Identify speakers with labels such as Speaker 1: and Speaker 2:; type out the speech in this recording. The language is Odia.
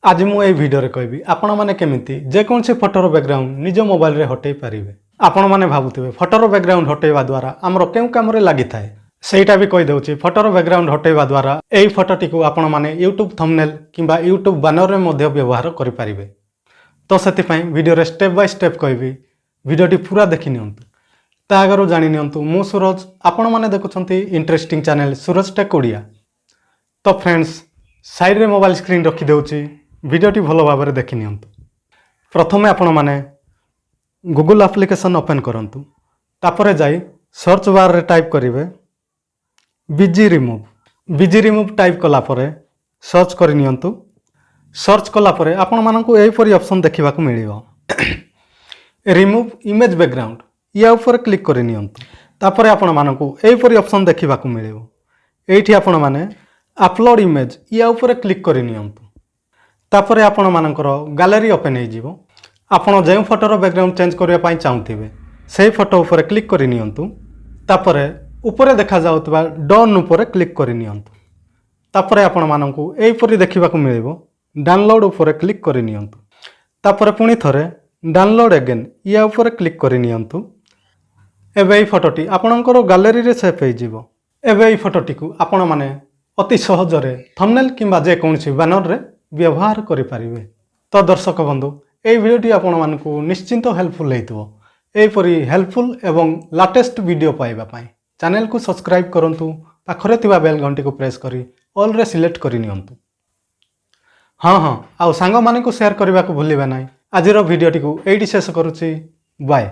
Speaker 1: ଆଜି ମୁଁ ଏଇ ଭିଡ଼ିଓରେ କହିବି ଆପଣମାନେ କେମିତି ଯେକୌଣସି ଫଟୋର ବ୍ୟାକଗ୍ରାଉଣ୍ଡ ନିଜ ମୋବାଇଲରେ ହଟେଇ ପାରିବେ। ଆପଣମାନେ ଭାବୁଥିବେ, ଫଟୋର ବ୍ୟାକଗ୍ରାଉଣ୍ଡ ହଟେଇବା ଦ୍ୱାରା ଆମର କେଉଁ କାମରେ ଲାଗିଥାଏ? ସେଇଟା ବି କହିଦେଉଛି। ଫଟୋର ବ୍ୟାକଗ୍ରାଉଣ୍ଡ ହଟେଇବା ଦ୍ୱାରା ଏହି ଫଟୋଟିକୁ ଆପଣମାନେ ୟୁଟ୍ୟୁବ୍ ଥମ୍ବନେଲ୍ କିମ୍ବା ୟୁଟ୍ୟୁବ୍ ବାନରରେ ମଧ୍ୟ ବ୍ୟବହାର କରିପାରିବେ। ତ ସେଥିପାଇଁ ଭିଡ଼ିଓରେ ଷ୍ଟେପ୍ ବାଇ ଷ୍ଟେପ୍ କହିବି, ଭିଡ଼ିଓଟି ପୁରା ଦେଖି ନିଅନ୍ତୁ। ତା ଆଗରୁ ଜାଣି ନିଅନ୍ତୁ, ମୁଁ ସୁରଜ, ଆପଣମାନେ ଦେଖୁଛନ୍ତି interesting channel Suraj tech Odia. ତ ଫ୍ରେଣ୍ଡସ୍, ସାଇଡ଼୍ରେ ମୋବାଇଲ ସ୍କ୍ରିନ୍ ରଖିଦେଉଛି, ଭିଡ଼ିଓଟି ଭଲ ଭାବରେ ଦେଖି ନିଅନ୍ତୁ। ପ୍ରଥମେ ଆପଣମାନେ ଗୁଗୁଲ୍ ଆପ୍ଲିକେସନ୍ ଓପେନ୍ କରନ୍ତୁ। ତାପରେ ଯାଇ ସର୍ଚ୍ଚ ବାର୍ରେ ଟାଇପ୍ କରିବେ busy remove. Busy remove type କଲା ପରେ ସର୍ଚ୍ଚ କରି ନିଅନ୍ତୁ। ସର୍ଚ୍ଚ କଲା ପରେ ଆପଣମାନଙ୍କୁ ଏହିପରି ଅପସନ୍ ଦେଖିବାକୁ ମିଳିବ, ରିମୁଭ୍ ଇମେଜ୍ ବ୍ୟାକଗ୍ରାଉଣ୍ଡ। ୟା ଉପରେ କ୍ଲିକ୍ କରି ନିଅନ୍ତୁ। ତାପରେ ଆପଣମାନଙ୍କୁ ଏହିପରି ଅପସନ୍ ଦେଖିବାକୁ ମିଳିବ। ଏଇଠି ଆପଣମାନେ ଆପଲୋଡ଼ ଇମେଜ୍, ୟା ଉପରେ କ୍ଲିକ୍ କରି ନିଅନ୍ତୁ। ତାପରେ ଆପଣମାନଙ୍କର ଗ୍ୟାଲେରୀ ଓପେନ୍ ହେଇଯିବ। ଆପଣ ଯେଉଁ ଫଟୋର ବ୍ୟାକଗ୍ରାଉଣ୍ଡ ଚେଞ୍ଜ କରିବା ପାଇଁ ଚାହୁଁଥିବେ, ସେଇ ଫଟୋ ଉପରେ କ୍ଲିକ୍ କରି ନିଅନ୍ତୁ। ତାପରେ ଉପରେ ଦେଖାଯାଉଥିବା ଡନ୍ ଉପରେ କ୍ଲିକ୍ କରି ନିଅନ୍ତୁ। ତାପରେ ଆପଣମାନଙ୍କୁ ଏହିପରି ଦେଖିବାକୁ ମିଳିବ, ଡାଉନଲୋଡ଼ ଉପରେ କ୍ଲିକ୍ କରି ନିଅନ୍ତୁ। ତାପରେ ପୁଣି ଥରେ ଡାଉନଲୋଡ଼ ଏଗେନ୍, ୟା ଉପରେ କ୍ଲିକ୍ କରି ନିଅନ୍ତୁ। ଏବେ ଏହି ଫଟୋଟି ଆପଣଙ୍କର ଗ୍ୟାଲେରୀରେ ସେଭ୍ ହେଇଯିବ। ଏବେ ଏହି ଫଟୋଟିକୁ ଆପଣମାନେ ଅତି ସହଜରେ ଥମ୍ବନେଲ୍ କିମ୍ବା ଯେକୌଣସି ବ୍ୟାନରରେ ବ୍ୟବହାର କରିପାରିବେ। ତ ଦର୍ଶକ ବନ୍ଧୁ, ଏହି ଭିଡ଼ିଓଟି ଆପଣମାନଙ୍କୁ ନିଶ୍ଚିନ୍ତ ହେଲ୍ପଫୁଲ୍ ହେଇଥିବ। ଏହିପରି ହେଲ୍ପଫୁଲ୍ ଏବଂ ଲାଟେଷ୍ଟ ଭିଡ଼ିଓ ପାଇବା ପାଇଁ ଚ୍ୟାନେଲକୁ ସବସ୍କ୍ରାଇବ୍ କରନ୍ତୁ। ପାଖରେ ଥିବା ବେଲ୍ ଘଣ୍ଟିକୁ ପ୍ରେସ୍ କରି ଅଲ୍ରେ ସିଲେକ୍ଟ କରି ନିଅନ୍ତୁ। ହଁ, ଆଉ ସାଙ୍ଗମାନଙ୍କୁ ସେୟାର କରିବାକୁ ଭୁଲିବେ ନାହିଁ। ଆଜିର ଭିଡ଼ିଓଟିକୁ ଏଇଠି ଶେଷ କରୁଛି। ବାଏ।